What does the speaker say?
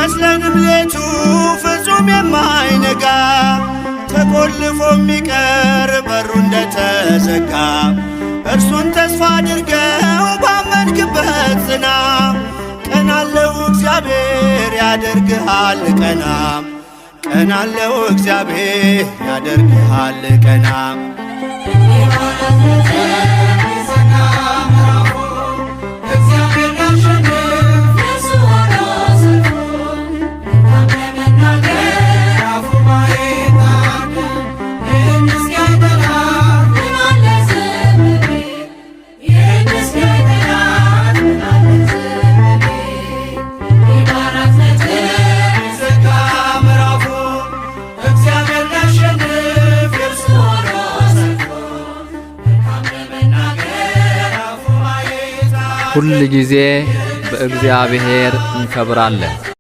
ቢመስለንም ሌቱ ፍጹም የማይነጋ፣ ተቆልፎ የሚቀር በሩ እንደተዘጋ፣ እርሱን ተስፋ አድርገው ባመንክበት ጽና። ቀናለው እግዚአብሔር ያደርግሃል ቀና፣ ቀናለው እግዚአብሔር ያደርግሃል ቀና። ሁል ጊዜ በእግዚአብሔር እንከብራለን።